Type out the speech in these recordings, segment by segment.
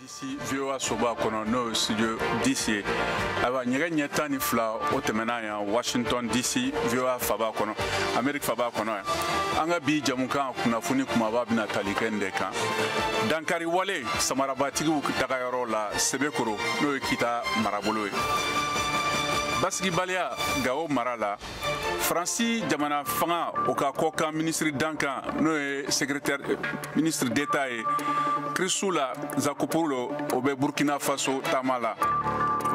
DC VOA soba kɔnɔ, n'o ye studio DC ye. Ayiwa, ɲɛgɛ ɲɛ 12, o tɛmɛna yan Washington DC, VOA faba kɔnɔ, Amerique faba kɔnɔ yan. An ka bi jamukan kunnafoni kumaba bɛna tali kɛ nin de kan: dankari wale samarabatigiw dagayɔrɔ la Sebekoro, n'o ye Kita marabolo ye; basigibaliya Gawo mara la; Faransi jamana fanga, o ka kɔkan minisiri dankan, n'o ye secrétaire ministre d'État ye, Chrysoula Zacharopoulou, o bɛ Burkina Faso taama la.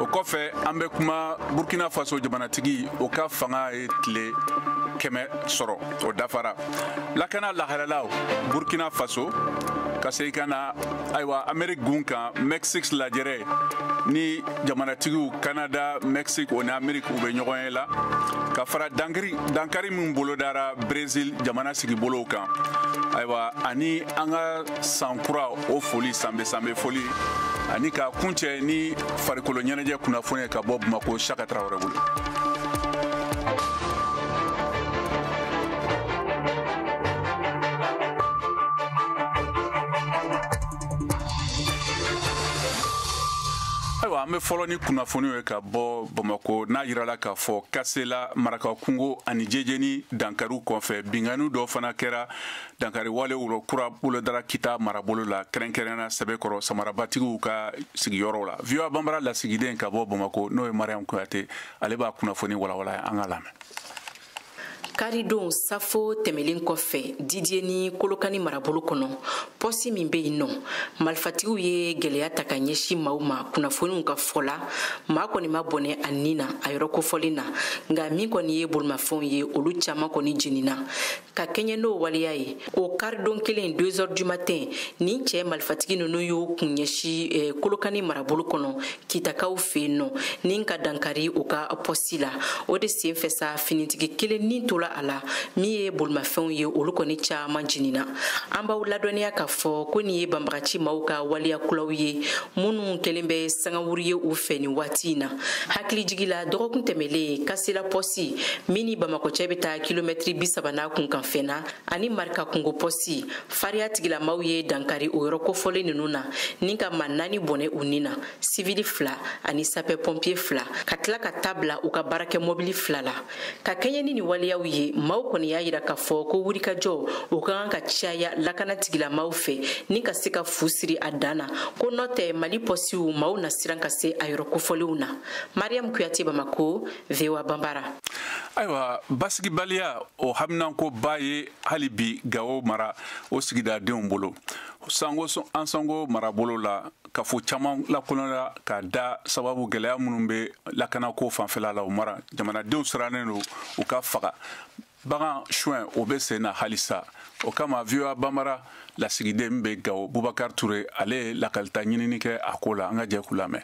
O kɔfɛ, an bɛ kuma Burkina Faso jamanatigi, o ka fanga ye tile 100 sɔrɔ, o dafara; lakana lahalalaw Burkina Faso; ka segin ka na, ayiwa, Amerique gun kan, Mexique lajɛrɛ ni jamanatigiw Canada, Mexique, o ni Amerique, u bɛ ɲɔgɔn ye la; ka fara dankari min bolodara Brésil jamana sigibolow kan. Ayiwa, ani an ka san kura o foli, sanbɛ sanbɛ foli, ani ka kuncɛ ni farikolo ɲɛnajɛ kunnafoni ye ka bɔ Bamako, Saka Tarawele bolo. Ayiwa, an bɛ fɔlɔ ni kunnafoniw ye ka bɔ Bamako, n'a yirala k'a fɔ Kasela, Maraka kungo ani Jejeni dankariw kɔfɛ, binkanni dɔ fana kɛra. Dankari wale wolo kura bolodara Kita marabolo la, kɛrɛnkɛrɛnnenya Sɛbɛkɔrɔ, samarabatigiw ka sigiyɔrɔ la. VOA Banbara lasigiden ka bɔ Bamako, n'o ye Mariam Kuyate, ale b'a kunnafoni walawala. An ka lamɛn. Karidon safo tɛmɛlen kɔfɛ, Didier ni Kolokani marabolo kɔnɔ, pɔsi min bɛ yen nɔ, marifatigiw ye gɛlɛya ta ka ɲɛsin maaw ma. Kunnafoniw ka fɔ la, maa kɔni ma bɔnɛ a nin na a yɔrɔ kofɔlen na, nka min kɔni ye bolimafɛnw ye, olu caman kɔni jenina. Ka kɛɲɛ n'o waleya ye, o karidon kelen, 2 heures du matin, nin cɛ marifatigi ninnu y'u kun ɲɛsin Kolokani marabolo kɔnɔ, Kitakaw fɛ yen nɔ, ni ka dankari u ka pɔsi la. O de sen fɛ sa, finitigi kelen ni tola a la. Min ye bolimafɛnw ye, olu kɔni caman jenina. An b'aw ladɔnniya k'a fɔ ko nin ye banbagaci maaw ka waleya kulaw ye minnu kɛlen bɛ sangawuri ye u fɛ nin waati in na. Hakilijigi la, dɔgɔkun tɛmɛlen, Kasela pɔsi min ni Bamakɔ cɛ bɛ taa kilomɛtiri 30 n'a kunkanfɛn na, ani Marika kungo pɔsi, fariya tigilamaw ye dankari o yɔrɔ kofɔlen ninnu na, ni ka maa naani bɔnɛ u ni na, sivili fila ani sapeur pompier fila, ka tila ka taa bila u ka baarakɛ mɔbili fila la. Ka kɛɲɛ ni nin waleyaw ye, maaw kɔni y'a yira k'a fɔ ko wulikajɔ o ka kan ka caya lakana tigilamaw fɛ, ni ka se ka fu siri a dan na, ko n'o tɛ, Mali pɔsiw maaw na siran ka se a yɔrɔ kofɔlenw na. Mariam Kuyate, Bamako, VOA Banbara. Ayiwa, basigibaliya, o haminanko ba ye hali bi Gawo mara, o sigidadenw bolo, sango an sango marabolo la. Kafo caman lakolonyara ka da sababu gɛlɛya minnu bɛ lakanako fanfɛla la o mara. Jamanadenw sirannen don u ka faga, bagan suɲɛ, o bɛ sen na halisa. O kama, VOA Banbara lasigiden min bɛ Gawo, Bubakar Ture, ale ye lakalita ɲinini kɛ a ko la. An ka jɛ k'u lamɛn.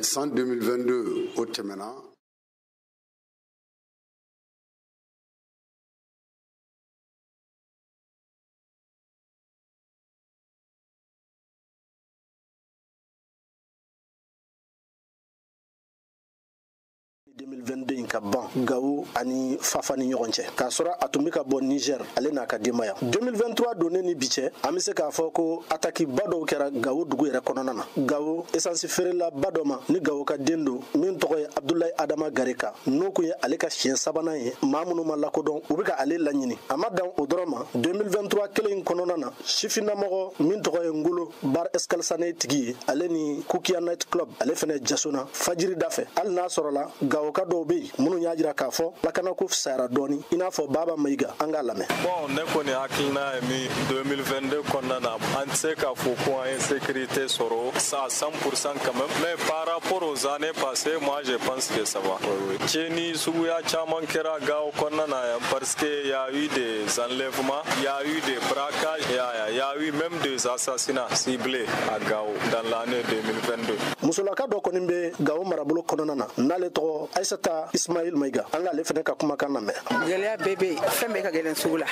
San 2022, o tɛmɛna. 2022 in ka ban Gawo ani Fafa ni ɲɔgɔn cɛ, k'a sɔrɔ a tun bɛ ka bɔ Niger, ale n'a ka denbaya. 2023 donnen ni bi cɛ, an bɛ se k'a fɔ ko ataki ba dɔw kɛra Gawo dugu yɛrɛ kɔnɔna na. Gawo essence feerela ba dɔ ma, ni Gawo ka den don, min tɔgɔ ye Abdulayi Adama Garika, n'o kun ye ale ka siɲɛ sabanan ye. Maa minnu ma lakodɔn, u bɛ ka ale laɲini. A ma dan o dɔrɔn ma, 2023 kelen in kɔnɔna na, sifinnamɔgɔ min tɔgɔ ye Ngolo, bar Escalsane tigi ye, ale ni Kukia Night Club, ale fɛnɛ jasona fajiri da fɛ. Hali n'a sɔrɔla Gawoka dɔw bɛ yen minnu y'a jira k'a fɔ lakanako fisayara dɔɔni, i n'a fɔ Baba Mayiga, an k'a lamɛn. Bon, ne kɔni hakilina ye min, 2022 kɔnɔna na, an tɛ se k'a fɔ ko an ye sécurité sɔrɔ à 100% quand même, mais par rapport aux années passées, moi je pense que ça va. Oui, oui. Tiɲɛni suguya caman kɛra Gao kɔnɔna na yan, parce que y a eu des enlèvements, il y a eu des braquages, il y a eu même des assassinats ciblés à Gao dans l'année 2022. Musolaka dɔ kɔni bɛ Gawo marabolo kɔnɔna na, n'ale tɔgɔ Aisata Ismail Mayiga, an k'ale fɛnɛ ka kumakan lamɛn. Gɛlɛya bɛɛ bɛ yen, fɛn bɛɛ ka gɛlɛn sugu la.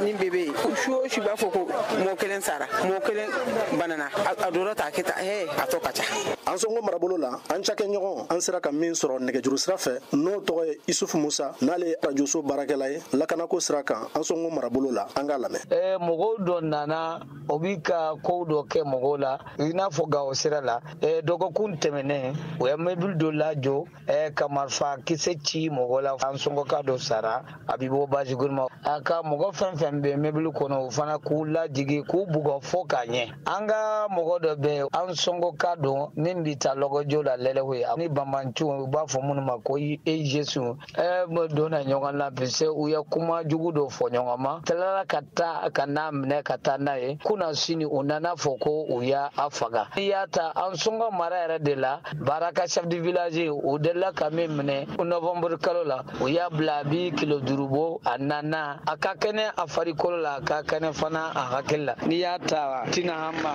Ni bɛɛ bɛ yen, su o su b'a fɔ ko mɔgɔ kelen sara, mɔgɔ kelen banana, a donna ta a kɛ tan, a tɔ ka ca. Ansongo marabolo la, an cakɛɲɔgɔn an sera ka min sɔrɔ nɛgɛjuru sira fɛ, n'o tɔgɔ ye Isufu Musa, n'ale ye arajoso baarakɛla ye lakanako sira kan Ansongo marabolo la, an k'a lamɛn. Mɔgɔw dɔ nana, o bi ka kow dɔ kɛ mɔgɔw la, i n'a fɔ Gawo sira la. Dɔgɔkun tɛmɛnen, o ye mobili dɔ lajɔ ka marifa kisɛ ci mɔgɔ la. Ansongo ka dɔ sara, a bi bɔ basi ma. A ka mɔgɔ fɛn fɛn bɛ mobili kɔnɔ, o fana k'u lajigi, k'u bugɔ fo k'a ɲɛ. An ka mɔgɔ dɔ bɛ Ansongo ka don min bi taa lɔgɔjɔ la Lɛlɛwe ye, ni banbanciw, u b'a fɔ minnu ma ko EGS, donna ɲɔgɔn na parce u ye kuma jugu dɔ fɔ ɲɔgɔn ma, tilala ka taa ka n'a minɛ ka taa n'a ye. Kunna sini, u nana fɔ ko u y'a faga. I y'a ta Ansongo mara yɛrɛ de la, Baraka chef du village, u delila ka min minɛ novembre kalo la, u y'a bila a bi kilo 5 bɔ. A nana, a ka kɛnɛ a farikolo la, a ka kɛnɛ fana a hakili la. N'i y'a ta Tinahama,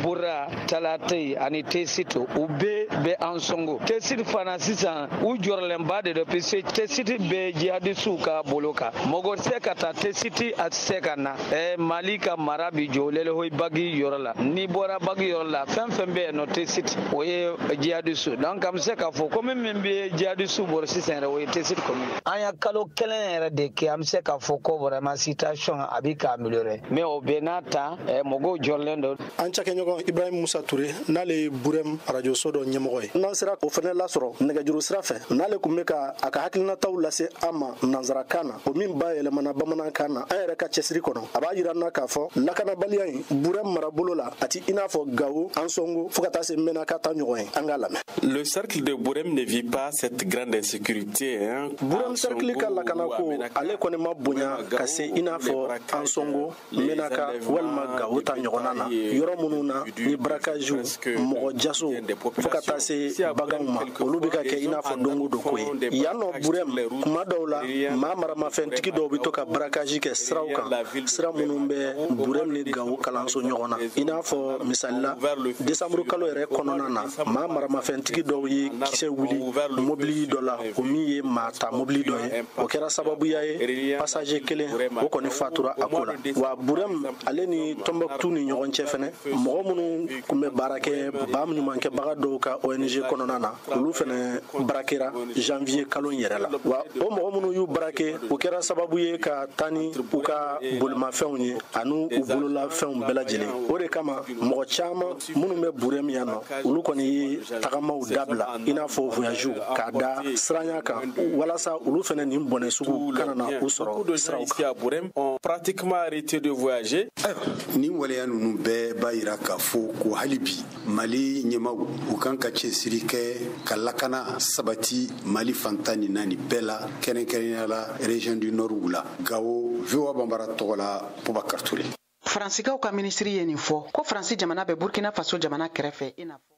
Bura, Talatɛ ani Tessit, u bɛɛ bɛ Ansongo. Tessit fana sisan, u jɔrɔlenba de don parce que Tessit bɛ jihadisiw ka bolo kan. Mɔgɔ tɛ se ka taa Tessit, a tɛ se ka na. Mali ka mara bi jɔ Lɛlɛhoyi bagi yɔrɔ la. N'i bɔra bagi yɔrɔ la, fɛn fɛn bɛ yen nɔ Tessit, o ye jihadisiw. Donc an bɛ se k'a fɔ commune min bɛ jihadisiw bolo sisan yɛrɛ, o ye Tessit commune. An ye kalo 1 yɛrɛ de kɛ, an bɛ se k'a fɔ ko vraiment situation a bɛ ka améliorer, mais o bɛɛ n'a ta, mɔgɔw jɔrɔlen don. An cakɛɲɔgɔn Ibrahim Musa Ture, n'ale ye Burɛm arajoso dɔ ɲɛmɔgɔ ye, n'an sera o fɛnɛ lasɔrɔ nɛgɛjuru sira fɛ, n'ale kun bɛ ka a ka hakilinataw lase an ma nansarakan na, o min ba yɛlɛmana bamanankan na. An yɛrɛ ka cɛsiri kɔnɔ, a b'a yira n na k'a fɔ lakanabaliya in Burɛm marabolo la, a ti i n'a fɔ Gawo, Ansongo, fɔɔ ka taa se Mɛnaka ta ɲɔgɔn ye. An k'a lamɛn. Le cercle de Bourem ne vit pas cette grande insécurité. Hein. Burɛm cercle ka lakanako, ale kɔni ma bonya ka se i n'a fɔ Ansongo, Mɛnaka walima Gawo ta ɲɔgɔnna na, yɔrɔ minnu na ni braquagew, mɔgɔ jasow, fɔɔ ka taa se baganw ma, olu bɛ ka kɛ i n'a fɔ don o don ko ye yan nɔ Burɛm. Kuma dɔw la, maa maramafɛntigi dɔw bɛ to ka braquage kɛ siraw kan, sira minnu bɛ Burɛm ni Gawo kalanso ɲɔgɔn na. I n'a fɔ misali la, desanburu kalo yɛrɛ kɔnɔna na, maa maramafɛntigi dɔw ye kisɛ wuli mobili dɔ la, o min ye maa ta mobili dɔ ye. O kɛra sababuya ye passager kelen, o kɔni fatura a ko la. Wa Burɛm ale ni Tɔnbɔkutu ni ɲɔgɔn cɛ fɛnɛ, mɔgɔ minnu tun bɛ baara kɛ ba ɲumankɛbaga dɔw ka ONG kɔnɔna na, olu fɛnɛ braquera janvier kalo in yɛrɛ la. Wa o mɔgɔ minnu y'u braquer, o kɛra sababu ye ka taa ni u ka bolimafɛnw ye ani u bololafɛnw bɛɛ lajɛlen. O de kama, mɔgɔ caman minnu bɛ Burɛm yan nɔ, olu kɔni ye tagamaw dabila, i n'a fɔ voyage, k'a da siranya kan, walasa olu fɛnɛ nin bɔnɛ sugu kana na u sɔrɔ siraw kan. Bourem ont pratiquement arrêté de voyager. Ayiwa, nin waleya ninnu bɛɛ b'a yira k'a fɔ ko hali bi Mali ɲɛmaw, u kan ka cɛsiri kɛ ka lakana sabati Mali fan 14 bɛɛ la, kɛrɛnkɛrɛnnenya la région du Nord la. Gawo, VOA Banbara tɔgɔ la, Bubakar Ture. Faransikaw ka minisiri ye nin fɔ ko Faransi jamana bɛ Burkina Faso jamana kɛrɛfɛ, i n'a fɔ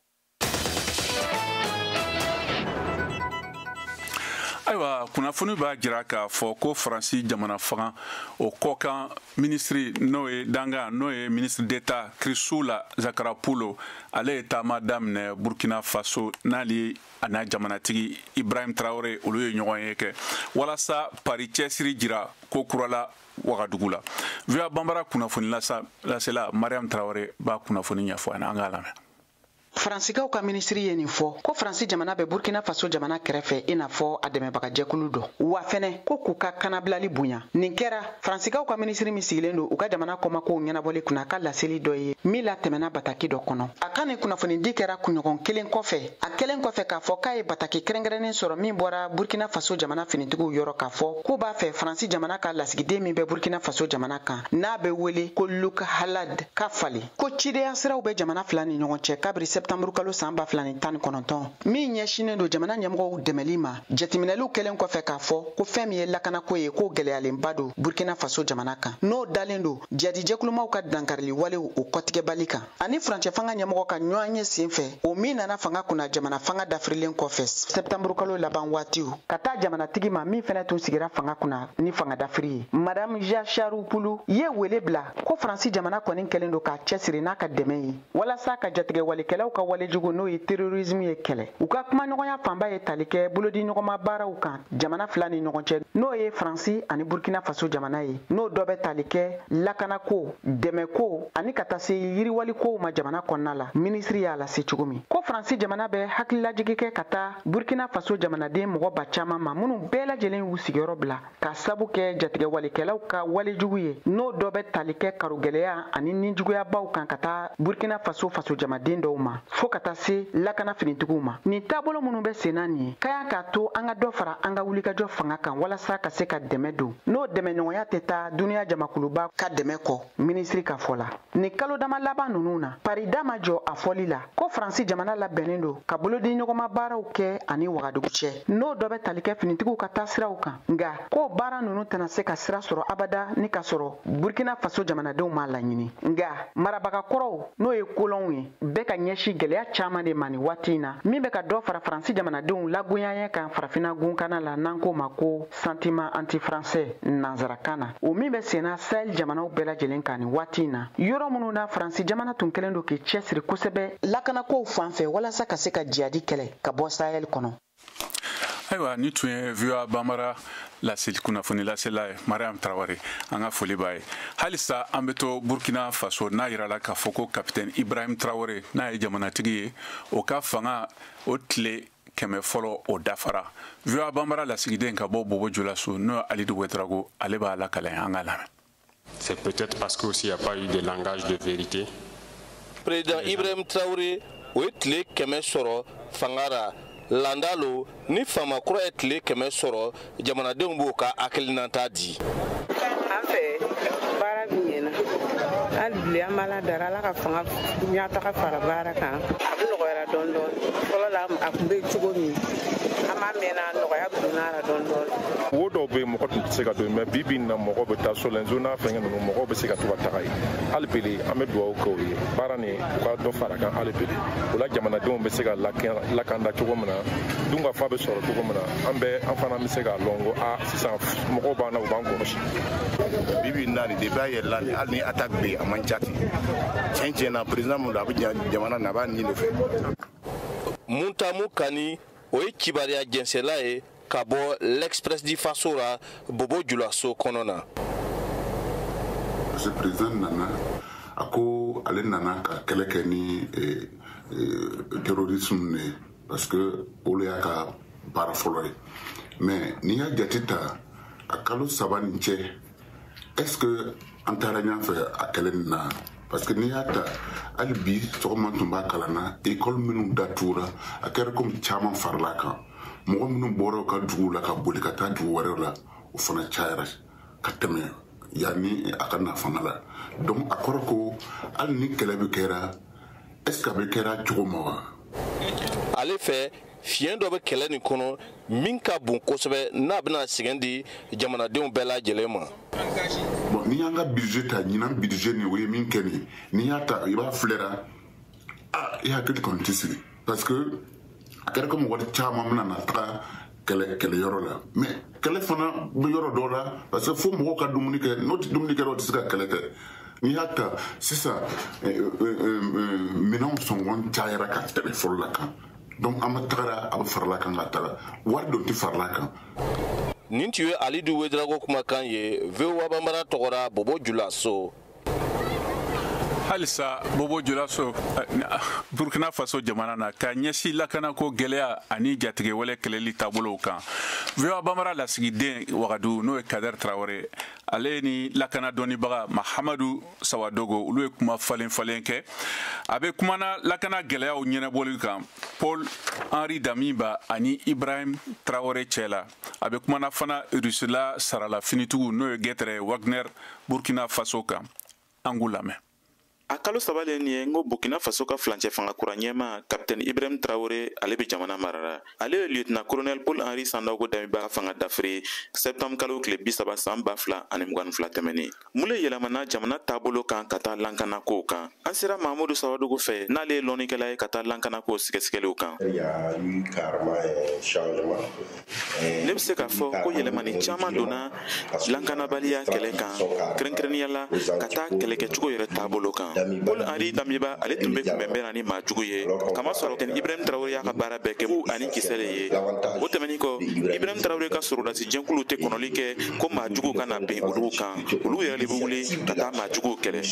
Ayiwa, kunnafoni b'a jira k'a fɔ ko Faransi jamana fanga o kɔkan minisiri, n'o ye danga, n'o ye ministre d'État Chrysoula Zacharopoulou, ale ye taama daminɛ Burkina Faso, n'ale a n'a jamanatigi Ibrahim Traoré, olu ye ɲɔgɔn ye kɛ walasa Pari cɛsiri jira ko kura la Wagadugu la. VOA Banbara kunnafoni lasela Mariam Traoré b'a kunnafoni ɲɛfɔ an ye, an k'a lamɛn. Faransikaw ka minisiri ye nin fɔ ko Faransi jamana bɛ Burkina Faso jamana kɛrɛfɛ, i n'a fɔ a dɛmɛbagajɛkulu dɔ, wa fɛnɛ ko k'u ka kanabilali bonya. Nin kɛra Faransikaw ka minisiri min sigilen don u ka jamana kɔmakow ɲɛnabɔli kunna ka laseli dɔ ye min latɛmɛna bataki dɔ kɔnɔ. A ka nin kunnafonidi kɛra kunɲɔgɔn kelen kɔfɛ, a kɛlen kɔfɛ k'a fɔ k'a ye bataki kɛrɛnkɛrɛnnen sɔrɔ min bɔra Burkina Faso jamana finitigiw yɔrɔ, k'a fɔ k'u b'a fɛ Faransi jamana ka lasigiden min bɛ Burkina Faso jamana kan, n'a bɛ wele ko Luc Hallade, ka falen. Ko cidenya siraw bɛ jamana fila ni ɲɔgɔn cɛ kabiri sɛptanburu kalo san 2019, min ɲɛsinnen don jamana ɲɛmɔgɔw dɛmɛli ma. Jateminɛliw kɛlen kɔfɛ k'a fɔ ko fɛn min ye lakanako ye, k'o gɛlɛyalenba don Burkina Faso jamana kan, n'o dalen don jadijɛkulumaw ka dankarili walew o kɔtigɛbali kan, ani furancɛ fanga ɲɛmɔgɔ ka ɲɔgɔn ye sen fɛ, o min nana fanga kunna jamana fanga dafirilen kɔfɛ sɛptanburu kalo laban waatiw, ka taa jamanatigi ma min fɛnɛ tun sigira fanga kunna ni fanga dafiri ye. Madame Zacharopoulou ye wele bila ko Faransi jamana kɔni kɛlen don k'a cɛsiri n'a ka dɛmɛ ye walasa ka jatigɛwalikɛlaw jatigɛwalekɛlaw ka walejugu n'o ye terrorisme ye kɛlɛ. U ka kumaɲɔgɔnya fanba ye tali kɛ bolodiɲɔgɔnma baaraw kan jamana fila ni ɲɔgɔn cɛ, n'o ye Faransi ani Burkina Faso jamana ye, n'o dɔ bɛ tali kɛ lakanako, dɛmɛko ani ka taa se yiriwalikow ma jamana kɔnɔna la. Minisiri y'a lase cogo min ko Faransi jamana bɛ hakililajigi kɛ ka taa Burkina Faso jamanaden mɔgɔ ba caman ma minnu bɛɛ lajɛlen y'u sigiyɔrɔ bila ka sabu kɛ jatigɛwalekɛlaw ka walejugu ye, n'o dɔ bɛ tali kɛ karogɛlɛya ani nijuguyabaw kan ka taa Burkina Faso faso jamaden dɔw ma fo ka taa se lakana finitigiw ma. Nin taabolo minnu bɛ sen na nin ye ka kan k'a to an ka dɔ fara an ka wulikajɔ fanga kan walasa ka se ka dɛmɛ don, n'o dɛmɛɲɔgɔnya tɛ taa duniya jamakuluba ka dɛmɛ kɔ. Minisiri ka fɔ la, nin kalo dama laban ninnu na, Pari da ma jɔ a fɔli la ko Faransi jamana labɛnnen don ka bolodiɲɔgɔnma baaraw kɛ ani Wagadugu cɛ, n'o dɔ bɛ tali kɛ finitigiw ka taasiraw kan, nka k'o baara ninnu tɛna se ka sira sɔrɔ abada ni ka sɔrɔ Burkina Faso jamanadenw m'a laɲini. Nka marabaga kɔrɔw, n'o ye kolɔnw ye, bɛɛ ka ɲɛsin gɛlɛya caman de ma nin waati in na, min bɛ ka dɔ fara Faransi jamanadenw lagoyanya kan farafinna gunkana la, n'an k'o ma ko sentiment anti-français nanzarakan na, o min bɛ senna Sahel jamanaw bɛɛ lajɛlen kan nin waati in na, yɔrɔ minnu na Faransi jamana tun kɛlen don k'i cɛsiri kosɛbɛ lakanakow fan fɛ walasa ka se ka jihadi kɛlɛ ka bɔ Sahel kɔnɔ. Ayiwa, ni tun ye VOA Bambara laseli kunnafoni lasela ye, Mariam Tarawele, an ka foli b'a ye. Halisa an bɛ to Burkina Faso, n'a yirala k'a fɔ ko capitaine Ibrahim Traoré, n'a ye jamanatigi ye, o ka fanga o tile 100 fɔlɔ o dafara. VOA Bambara lasigiden ka bɔ Bobo Julaso, n'o ye Alidu Ouedraogo, ale b'a lakale, an ka lamɛn. C'est peut-être parce qu'aussi il n'y a pas eu de langage de vérité. Président Ibrahim Traoré o ye tile 100 sɔrɔ fanga ra. Landalo ni faama kura ye tile 100 sɔrɔ, jamanadenw b'o ka hakilinata di. An fɛ baara bɛ ɲɛna hali bi, an b'Ala dara, Ala ka fanga ɲɛtaga fara baara kan, a bɛ nɔgɔyara dɔɔni dɔɔni. Fɔlɔ la a tun bɛ cogo min, an b'a mɛnna, nɔgɔya donna a la dɔɔni dɔɔni. Wo dɔw bɛ yen, mɔgɔ tun tɛ se ka don, mais bi bi in na mɔgɔ bɛ taa Solenzo n'a fɛngɛ ninnu, mɔgɔw bɛ se ka to ka taga yen. Hali bi an bɛ dugawu kɛ u ye, baara nin u ka dɔ fara kan hali bi, o la jamanadenw bɛ se ka lakanda cogo min na, dunkafa bɛ sɔrɔ cogo min na, an bɛɛ an fana bɛ se k'a lɔn ko a sisan mɔgɔw b'an na, u b'an kɔlɔsi. Bi bi in na nin depuis a yɛlɛla nin, hali ni attaque bɛ yen, a man ca ten. Tiɲɛ tiɲɛ na, président mun don, a bɛ jamana na, a b'a nin de fɛ. Muntamu Kani, o ye kibaruya jɛnsɛla ye ka bɔ l'Express du Faso la Bobo Julaso kɔnɔ na. Parce que président nana, a ko ale nana ka kɛlɛ kɛ ni terrorisme de ye, parce que olu y'a ka baara fɔlɔ ye. Mais n'i y'a jate ta a kalo 3 nin cɛ, est ce que an taara ɲɛfɛ a kɛlɛ nin na? Parce que n'i y'a ta hali bi sɔgɔma tun b'a kalan na, école minnu datugura, a kɛra komi caman farala kan. Mɔgɔ minnu bɔra u ka duguw la ka boli ka taa dugu wɛrɛw la, o fana cayara ka tɛmɛ yanni a ka na fanga la. Donc a kɔrɔ ko hali ni kɛlɛ bɛ kɛra, est ce que a bɛ kɛra cogo ma wa? Ale fɛ, fiɲɛ dɔ bɛ kɛlɛ nin kɔnɔ min ka bon kosɛbɛ, n'a bɛna sɛgɛn di jamanadenw bɛɛ lajɛlen ma. Bon, n'i y'an ka budget ta, ɲinan budget nin, o ye min kɛ nin, n'i y'a ta i b'a filɛra, ah, i hakili kɔni tɛ sigi, parce que a kɛra komi wari caman bɛna na taga kɛlɛ kɛlɛyɔrɔ la. Mais kɛlɛ fana bɛ yɔrɔ dɔw la, parce que fo mɔgɔw ka dumuni kɛ, n'o tɛ dumuni kɛ, o tɛ se ka kɛlɛ kɛ. N'i y'a ta sisan, minɛnw sɔngɔ cayara ka tɛmɛ fɔlɔ la kan. Donc an bɛ tagara, a bɛ farala kan ka taga, wari dɔ tɛ farala kan. Nin tun ye Alidu Ouedraogo kumakan ye VOA Bambara tɔgɔra Bobo Julaso. Halisa Bobo Julaso, Burkina Faso jamana na, ka ɲɛsin lakanako gɛlɛya ani jatigɛwale kɛlɛli taabolow kan, VOA Bambara lasigiden Wagadu, n'o ye Kader Traoré, ale ni lakana dɔnnibaga Mahamadu Sawadogo, olu ye kuma falen falen kɛ. A bɛ kumana lakana gɛlɛyaw ɲɛnabɔli kan Paul Henri Damiba ani Ibrahim Traoré cɛ la. A bɛ kumana fana Rusila sarala finitigiw, n'o ye gɛtɛrɛ Wagner Burkina Faso kan. An k'u lamɛn. A kalo 3 le nin ye n ko Burkina Faso ka filancɛ fanga kura ɲɛma Capitaine Ibrahim Traoré, ale bɛ jamana marara. Ale ye lieutenant colonel Paul Henri Sandaogo Damiba fanga dafiri septembre kalo tile 30 san 2022 tɛmɛnen. Mun le yɛlɛmana jamana taabolo kan ka taa lankanakow kan? An sera Mahamudu Sawadogo fɛ, n'ale ye lɔnnikɛla ye ka taa lankanako sɛgɛsɛgɛliw kan. Ne bɛ se k'a fɔ ko yɛlɛmani caman donna lankanabaliya kɛlɛ kan, kɛrɛnkɛrɛnnenya la ka taa kɛlɛkɛcogo yɛrɛ taabolo kan. Paul Henri Damiba, ale tun bɛ kunbɛnbɛn na ni maa jugu ye, kamasɔrɔ kapitɛni Ibrahim Traoré y'a ka baara bɛɛ kɛ mu ani kisɛ le ye. O tɛmɛnin kɔ, Ibrahim Traoré ka sɔrɔdasi jɛnkulu tɛ kɔnɔli kɛ ko maa juguw ka na bin olu kan, olu yɛrɛ de bɛ wuli ka taa maa juguw kɛlɛ.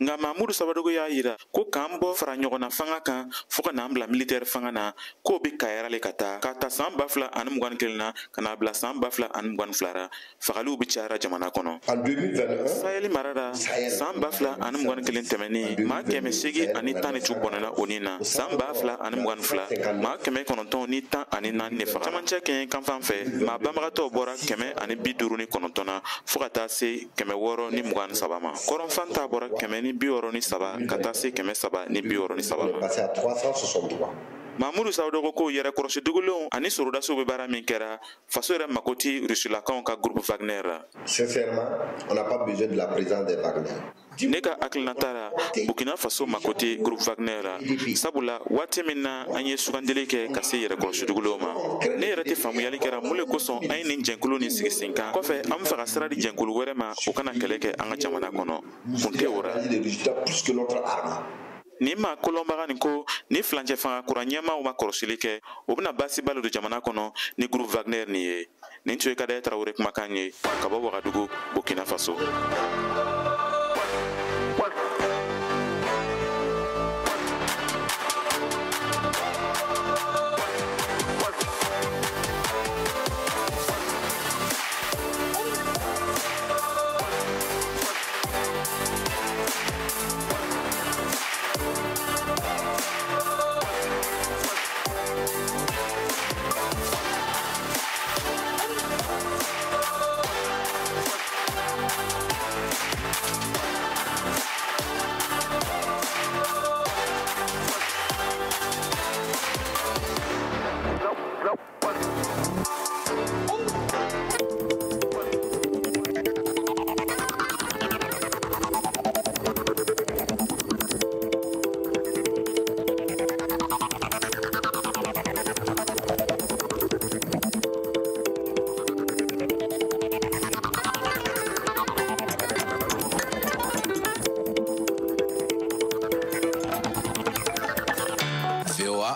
Nka Mamudu Sawadogo y'a yira ko k'an bɔ fara ɲɔgɔnna fanga kan fɔɔ ka n'an bila militaire fanga na, k'o bɛ kayara le ka taa k'a ta san 2021 na ka n'a bila san 2022 ra, fagaliw bɛ cayara jamana kɔnɔ. Sahel mara la, san 2021 tɛmɛnen, maa 810 bɔnɛna o ni na. San 2022, maa 914 de faga. Camancɛ kɛɲɛ kanfan fɛ, maa banbagatɔw bɔra 159 na fɔɔ ka taa se 623 ma. Kɔrɔnfan ta bɔra 163 ka taa se 363 ma. Mamudu Sawadogo ko yɛrɛ kɔlɔsi dugulenw ani sorodasiw bɛ baara min kɛra, faso yɛrɛ mako ti rusilakaw ka groupe Wagner la. Sincèrement, on n'a pas besoin de la présence des Wagner. Ne ka hakilinata la, Burkina Faso mako tɛ groupe Wagner la, sabula waati min na an ye sugandili kɛ ka se yɛrɛkɔlɔsi dugulenw ma, ne yɛrɛ tɛ faamuyali kɛra mun le kosɔn an ye nin jɛnkulu nin sigi sen kan. Kɔfɛ an bɛ fɛ ka sira di jɛnkulu wɛrɛ ma, o kana kɛlɛ kɛ an ka jamana kɔnɔ, kun tɛ o la. Nin maa kolonbaga nin ko ni filancɛ fanga kura ɲɛmaaw ma kɔlɔsili kɛ, o bɛna baasiba le don jamana kɔnɔ ni groupe Wagner nin ye. Nin tun ye Kadaya Tarawele kumakan ye ka bɔ Wagadugu, Burkina Faso.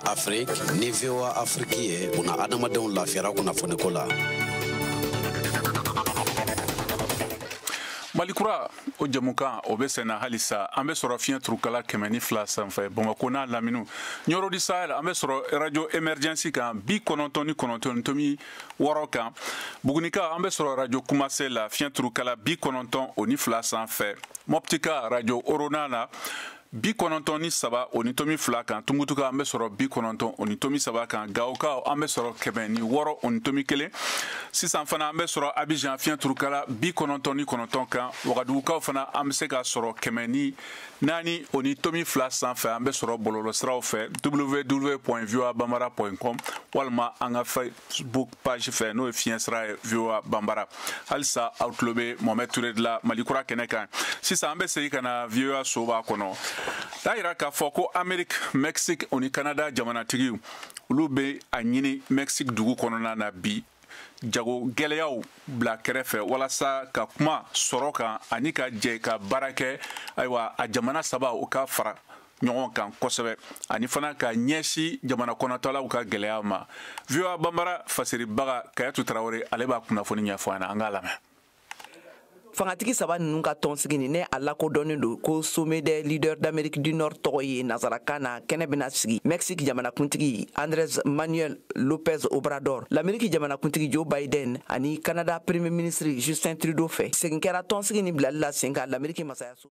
Afrique ni VOA Afrique ye buna adamadenw lafiyara kunnafoniko la. Mali kura o jamukan o bɛ senna halisa, an bɛ sɔrɔ fiɲɛ turukala 102 sanfɛ Bamakɔ n'a laminiw. Ɲɔrɔ di Sahel, an bɛ sɔrɔ radio Emergency kan 99.6 kan. Bugunika, an bɛ sɔrɔ radio Kumase la fiɲɛ turukala 92 sanfɛ. Moptika radio Orona la 93.2 kan. Tumutuka an bɛ sɔrɔ 93 kan. Gawokaw an bɛ sɔrɔ 106.1. Sisan fana an bɛ sɔrɔ Abidjan fiɲɛ turukala 99 kan. Wagadugukaw fana an bɛ se ka sɔrɔ 104.2 sanfɛ. An bɛ sɔrɔ bɔlɔlɔsiraw fɛ www.voabambara.com walima an ka Facebook page fɛ, n'o ye fiɲɛ sira ye VOA Bambara. Halisa aw tulo bɛ Mohamed Touré de la Mali kura kɛnɛ kan. Sisan an bɛ segin ka na VOA soba kɔnɔ. N'a yira k'a fɔ ko Amérique, Mexique o ni Canada jamanatigiw, olu bɛ a ɲini Mexique dugu kɔnɔna na bi jago gɛlɛyaw bila kɛrɛfɛ walasa ka kuma sɔrɔ kan ani ka jɛ ka baara kɛ. Ayiwa, a jamana saba u ka fara ɲɔgɔn kan kosɛbɛ ani fana ka ɲɛsin jamana kɔnɔtɔlaw ka gɛlɛya ma. VOA Bambara fasiribaga Kayatu Tarawele, ale b'a kunnafoni ɲɛfɔ an na, an k'a lamɛn. Fangatigi saba ninnu ka tɔnsigi nin ne a lakodɔnnen don ko Sommet des leaders d'Amérique du Nord tɔgɔ ye nansarakan na, kɛnɛ bɛna sigi Mexique jamanakuntigi Andrés Manuel Lopez Obrador, l'Amérique jamanakuntigi Joe Biden ani Canada premier ministre Justin Trudeau fɛ. Segin kɛra tɔnsigi nin bilali la sen kan l'Amérique masayaso.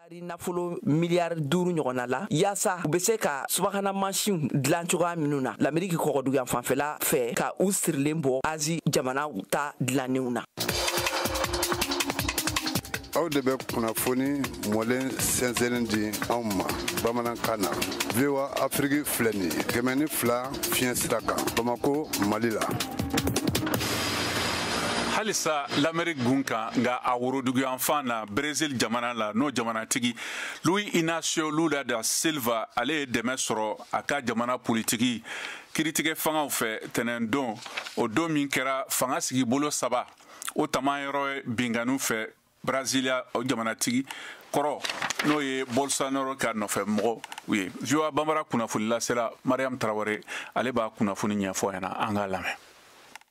Dolari nafolo miliyari 5 ɲɔgɔnna la, yaasa u bɛ se ka subahana mansinw dilan cogoya minnu na Lameriki kɔgɔduguyan fanfɛla fɛ, ka u sirilen bɔ Azi jamanaw ta dilannenw na. Aw de bɛ kunnafoni mɔlen sɛnsɛnnen di anw ma bamanankan na. VOA Afrique filɛ nin ye 102 fiɲɛ sira kan, Bamako, Mali la. Halisa l'Amérique gun kan, nka a woroduguyanfan na, Brésil jamana la, n'o jamanatigi Luiz Inácio Lula da Silva, ale ye dɛmɛ sɔrɔ a ka jamana politiki kiiritigɛ fangaw fɛ tɛnɛndon, o don min kɛra fanga sigibolo 3 o tamayɔrɔ ye binkanniw fɛ Brasilia o jamanatigi kɔrɔ, n'o ye Bolsonaro ka nɔfɛ mɔgɔw ye. VOA Bambara kunnafoni lasela Mariam Tarawele, ale b'a kunnafoni ɲɛfɔ ɲɛna, an k'a lamɛn.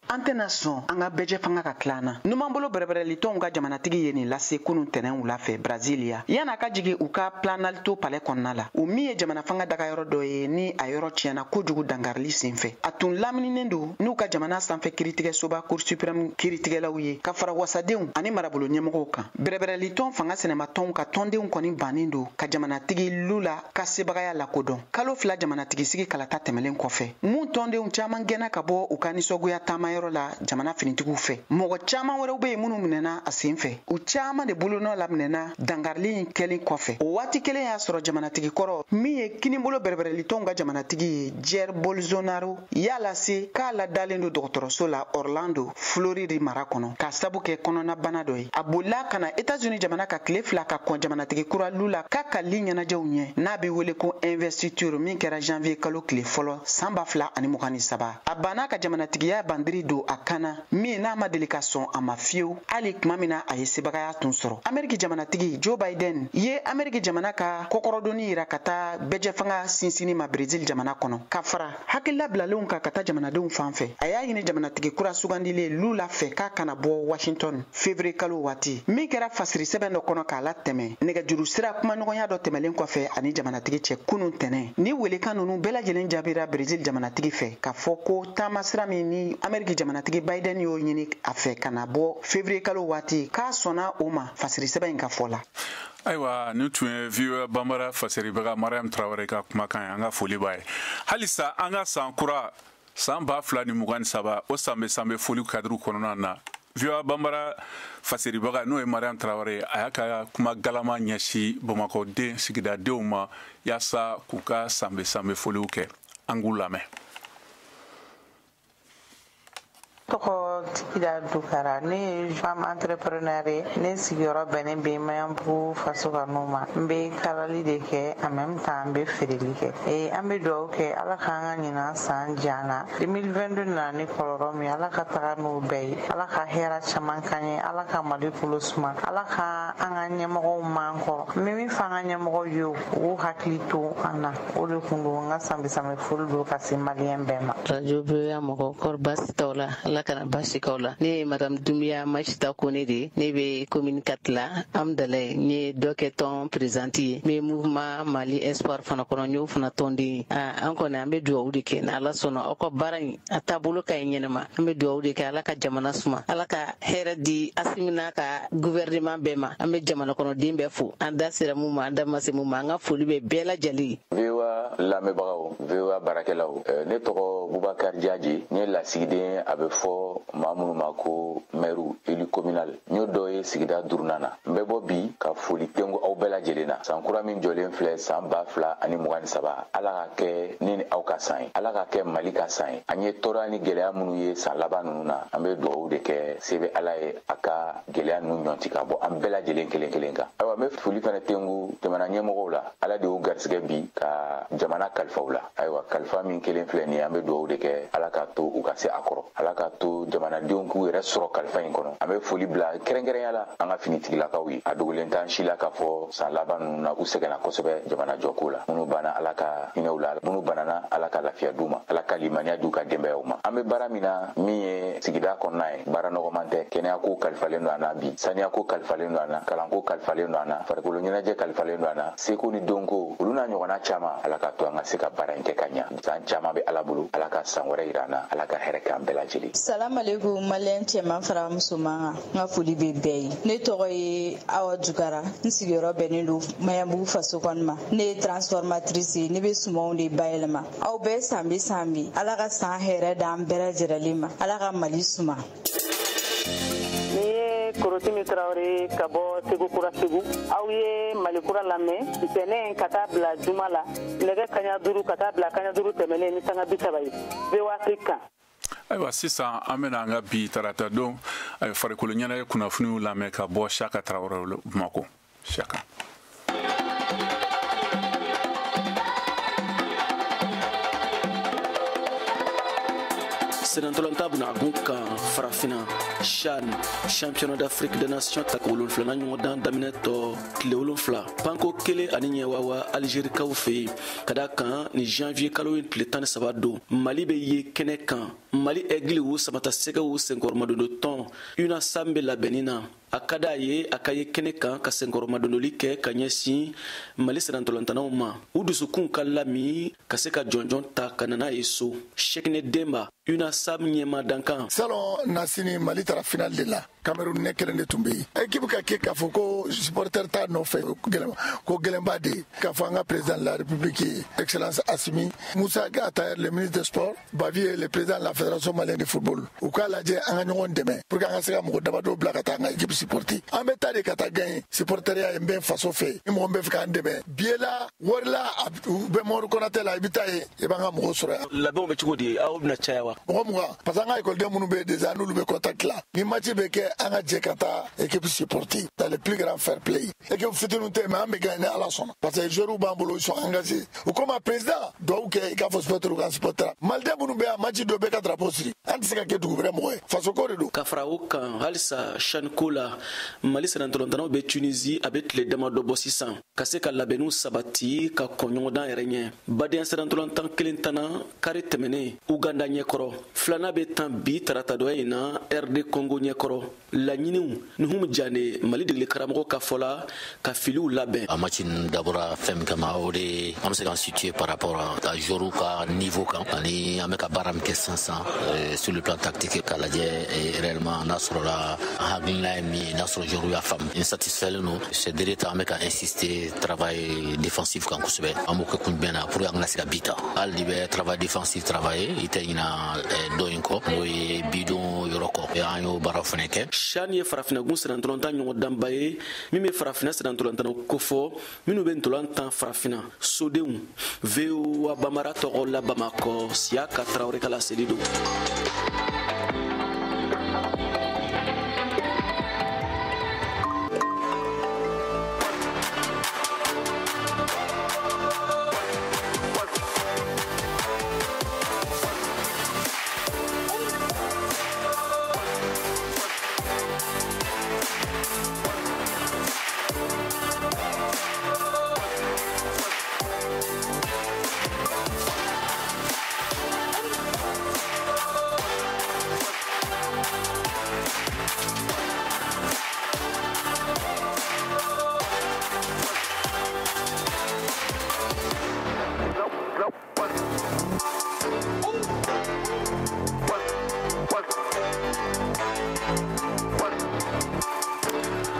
An tɛna sɔn an ka bɛɛjɛ fanga ka tila an na. Numanbolo bɛrɛbɛrɛlitɔnw ka jamanatigi ye nin lase kunun tɛnɛn wula fɛ Brasilia, yan'a ka jigin u ka Planalto palais kɔnɔna la, o min ye jamana fanga dagayɔrɔ dɔ ye ni a yɔrɔ tiɲɛna kojugu dankarili senfɛ. A tun lamininen don n'u ka jamana sanfɛ kiiritigɛsoba Cour suprême kiiritigɛlaw ye, ka fara wasadenw ani marabolo ɲɛmɔgɔw kan. Bɛrɛbɛrɛlitɔn fanga sɛnɛmatɔnw ka tɔndenw kɔni bannen don ka jamanatigi Lula ka sebagaya lakodɔn kalo 2 jamanatigi sigi kalata tɛmɛlen kɔfɛ, mun tɔndenw caman gɛnna ka bɔ u ka nisɔngoya taama yɔrɔ la jamana finitigiw fɛ. Mɔgɔ caman wɛrɛw bɛ yen minnu minɛna a sen fɛ, u caman de bolonɔ laminɛna dankarili in kɛlen kɔfɛ. O waati kelen y'a sɔrɔ jamanatigi kɔrɔ min ye kinibolo bɛrɛbɛrɛlitɔnw ka jamanatigi ye, Jair Bolsonaro, y'a lase k'a ladalen don dɔgɔtɔrɔso la Orlando, Floride mara kɔnɔ, k'a sabu kɛ kɔnɔnabana dɔ ye. A bolila ka na États-Unis jamana ka tile 2 ka kɔn jamanatigi kura Lula ka kali ɲɛnajɛw ɲɛ, n'a bɛ wele ko investiture, min kɛra janvier kalo tile fɔlɔ san 2023. A banna ka jamanatigiya bandiri don a kana min n'a ma deli ka sɔn a ma fiyewu, hali tuma min na a ye sebagaya tun sɔrɔ. Ameriki jamanatigi Joe Biden ye Ameriki jamana ka kɔkɔrɔdonni yira ka taa bɛɛjɛfanga sinsinni ma Brésil jamana kɔnɔ, ka fara hakilila bilalenw kan ka taa jamanadenw fan fɛ. A y'a ɲini jamanatigi kura sugandilen Lula fɛ k'a kana bɔ Washington février kalo waati, min kɛra fasiri sɛbɛn dɔ kɔnɔ k'a latɛmɛ nɛgɛjuru sira kumaɲɔgɔnya dɔ tɛmɛlen kɔfɛ ani jamanatigi cɛ kunun tɛnɛn. Ni welekan ninnu bɛɛ lajɛlen jaabira Brésil jamanatigi fɛ k'a fɔ ko taama sira min ni Ameriki jamanatigi Biden y'o ɲini a fɛ ka na bɔ février kalo waati, k'a sɔnna o ma fasiri sɛbɛn in ka fɔ la. Ayiwa, nin tun ye VOA Bambara fasiribaga Mariam Tarawele ka kumakan ye, an ka foli b'a ye. Halisa an ka san kura san 2023, o sanbɛ sanbɛ foli kadiri kɔnɔna na, VOA Bambara fasiribaga n'o ye Mariam Tarawele, a y'a ka kuma galama ɲɛsin Bamakɔ den sigidadenw ma yaasa k'u ka sanbɛ sanbɛ foliw kɛ. An k'u lamɛn. Tɔgɔ Tigida Dukara, ne ye femme entrepreneur ye. Ne sigiyɔrɔ bɛnnen bɛ Mayanbugu faso ka n'o ma. N bɛ kalali de kɛ, en même temps n bɛ feereli kɛ. An bɛ dugawu kɛ Ala k'an ka ɲinan san diya na. 2022 nana ni kɔlɔlɔ min ye, Ala ka taga n'o bɛɛ ye. Ala ka hɛrɛ caman k'an ye, Ala ka Mali kolo suma, Ala ka an ka ɲɛmɔgɔw man kɔrɔ. N bɛ min fɔ an ka ɲɛmɔgɔw ye, u k'u hakili to an na. O de kun don n ka sanbɛ sanbɛ foli don ka se maliyɛn bɛɛ ma. Radio VOA mɔgɔw, kɔri baasi t'aw la? Ala kana baasi k'aw la. Ne ye madame Doumbia Machita Kone de, ne bɛ commune 4 la, Amdalaye. N ye dɔ kɛ tɔn présidente ye, n bɛ mouvement Mali Espoir fana kɔnɔ, n y'o fana tɔnden ye. An kɔni an bɛ dugawu de kɛ n'Ala sɔnna, aw ka baara in a taabolo ka ɲi ɲɛnama. An bɛ dugawu de kɛ Ala ka jamana suma, Ala ka hɛrɛ di Assimi n'a ka gouvernement bɛɛ ma. An bɛ jamana kɔnɔden bɛɛ fo, an da sera mun ma, an da ma se mun ma, an ka foli bɛ bɛɛ lajɛlen ye. VOA lamɛnbagaw, VOA baarakɛlaw, ne tɔgɔ Bubakar Jaji, n ye lasigiden a bɛ fɔ maa minnu ma ko maire élu communal, n y'o dɔ ye sigida 5nan na. N bɛ bɔ bi ka foli tengu aw bɛɛ lajɛlen na. San kura min jɔlen filɛ, san 2023, Ala ka kɛ ne ni aw ka san ye, Ala ka kɛ Mali ka san ye. An ye tɔɔrɔya ni gɛlɛya minnu ye san laban ninnu na, an bɛ dugawu de kɛ se bɛ Ala ye a ka gɛlɛya ninnu ɲɔnti ka bɔ an bɛɛ lajɛlen kelen kelen kan. Ayiwa, n bɛ foli fana tengu jamana ɲɛmɔgɔw la, Ala de y'u garisɛgɛ bi ka jamana kalifa u la. Ayiwa, kalifa min kelen filɛ nin ye, an bɛ dugawu de kɛ Ala k'a to u ka se a kɔrɔ, Ala k'a to jamanadenw k'u yɛrɛ sɔrɔ kalifa in kɔnɔ. An bɛ foli bila kɛrɛnkɛrɛnya la an ka finitigilakaw ye. A dogolen t'an si la k'a fɔ san laban ninnu na u sɛgɛnna kosɛbɛ jamana jɔko la. Minnu banna, Ala ka hinɛ u la, minnu banana, Ala ka lafiya d'u ma, Ala ka limaniya d'u ka denbayaw ma. An bɛ baara min na, min ye ye sigida kɔnɔna ye, baara nɔgɔman tɛ. Kɛnɛyako kalifalen don an na bi, saniyako kalifalen don an na, kalanko kalifalen don an na, farikolo ɲɛnajɛ kalifalen don an na, seko ni dɔnko, olu n'a ɲɔgɔnna caman. Ala ka to an ka se ka baara in kɛ ka ɲa. San caman bɛ Ala bolo, Ala ka san wɛrɛ yira an na, Ala ka hɛrɛ k'an bɛɛ lajɛlen. Salamalekum maliyɛn cɛman fara musoman kan, n ka foli bɛ bɛɛ ye. Ne tɔgɔ ye Awa Jukara, n sigiyɔrɔ bɛnnen don Maɲanbugu faso kɔni ma. Ne ye transformatrice ye, ne bɛ sumanw de bayɛlɛma. Aw bɛɛ san bi san bi, Ala ka san hɛrɛ d'an bɛɛ lajɛlen ma, Ala ka Mali suma. Ni ye Korotimi Tarawele ka bɔ Segu Kura Segu, aw ye Mali Kura lamɛn ntɛnɛn ka taa bila juma la nɛgɛ 5:30 ka taa bila 5:30 tɛmɛnen ni sanga 30 ye VOA Afrique kan. Ayiwa, sisan an bɛna an ka bi tarata don farikolo ɲɛnajɛ kunnafoniw lamɛn ka bɔ Saka Tarawele Bamakɔ. Saka. Senatɔlɔnta bena gun kan Farafina CHAN, championnat d'Afrique des nations tako 7nan ɲɔgɔndan daminɛ tɔ tile 7, panko 1 ani ɲɛwawa Algérikaw fɛ yen. Ka da kan ni janvier kalo ye tile 13 don, Mali bɛ ye kɛnɛ kan. Mali Aigle Samata Sɛgɛw senkɔrɔmadondo tɔn UNASAM bɛ labɛnni na. A ka d'a ye a ka ye kɛnɛ kan ka senkɔrɔmadondoli kɛ ka ɲɛsin Mali sennantolantanaw ma, u dusukun ka lami ka se ka jɔnjɔn ta ka na n'a ye so. Sɛkinɛ Denba, UNASAM ɲɛma dankan. Salon nasini Mali taara final de la, Cameroun ne kelen de tun bɛ yen. Équipe ka kɛ k'a fɔ ko supporter t'a nɔfɛ, ko gɛlɛnba de ye. K'a fɔ an ka président de la République ye, excellence Assimi Moussa Attaher, le ministre des sports, Bavier, le président de la fédération malienne de football, u k'a lajɛ an ka ɲɔgɔn dɛmɛ pour que an ka se ka mɔgɔ damadɔ bila ka taa an ka équipe supporter. An bɛ taa de ka taa gagner. Supporteriya ye n bɛ faso fɛ, ni mɔgɔ min bɛ fɛ k'an dɛmɛ billet la, wari la, u bɛ Mori Konatɛ la, i bɛ taa yen, i b'an ka mɔgɔw sɔrɔ yan. Labɛnw bɛ cogo di, aw bɛna caya wa? Mɔgɔ 20, parce que an ka ekɔliden minnu bɛ yen déjà, n'olu bɛ contact la, ni match bɛ kɛ, an ka jɛ ka taa équipe supporter dans le plus grand fair play. Équipe fitininw tɛ yen, mais an bɛ gagner ni Ala sɔnna, parce que joueurs b'an bolo, ils sont engagés. U ko ma président, duwawu kɛ i k'a fɔ supporter k'an supporter. Maliden minnu bɛ yan, match dɔ bɛ ka drapeau siri, an tɛ se ka kɛ dugu wɛrɛ mɔgɔ ye, faso ko de don. Ka fara o kan halisa CHAN ko la, Mali sennantolantanaw bɛ Tunisie a bɛ tile damadɔ bɔ sisan ka se ka labɛnniw sabati ka kɔn ɲɔgɔndan yɛrɛ ɲɛ. Badenya sennantolantan 1 tanna kari tɛmɛnen Uganda ɲɛkɔrɔ, filanan bɛ tan bi taratadɔya in na RD Congo ɲɛkɔrɔ. Laɲiniw Nuhum Jane, Mali degeli karamɔgɔ ka fɔ la, ka filiw labɛn. A match ninnu dabɔra fɛn min kama, o de an bɛ se k'an situer par rapport à joueurs ka niveau kan, ani an bɛ ka baara min kɛ sisan sur le plan tactique, k'a lajɛ réellement n'a sɔrɔla an hakilina ye min ye, n'a sɔrɔ joueurs y'a faamu. N satisfait don ces derniers temps, an bɛ ka insister travail défensif kan kosɛbɛ. An b'o kɛ kun jumɛn na? Pour que an kana se ka bi ta. Hali n'i bɛ travail défensif travailler, i tɛ ɲina dɔ in kɔ, n'o ye bidon yɔrɔ kɔ. An y'o baaraw fana kɛ. CHAN ye farafinnagun sennantolatan ɲɔgɔndanba ye min bɛ farafinna sennantolatannaw kofɔ minnu bɛ ntolan tan farafinna sodenw. VOA Bambara tɔgɔ la Bamakɔ, Siyaka Tarawele ka laseli don.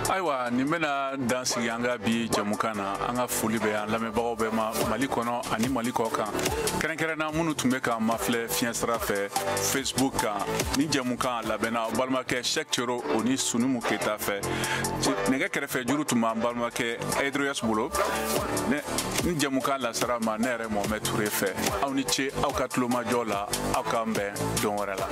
Ayiwa, nin bɛna dan sigi an ka bi jɛmukan na. An ka foli bɛ an lamɛnbagaw bɛɛ ma Mali kɔnɔ ani Mali kɔ kan, kɛrɛnkɛrɛnna minnu tun bɛ k'an mafilɛ fiɲɛ sira fɛ Facebook kan. Ni jɛmukan labɛnna balimakɛ Cheikh Cero o ni Sunumu Keyita fɛ. Nɛgɛ kɛrɛfɛ juru tun b'an balimakɛ Edroyas bolo. Ni jɛmukan lasara ma ne yɛrɛ Mohamed Toure fɛ. Aw ni ce aw ka tulomajɔ la, aw k'an bɛn don wɛrɛ la.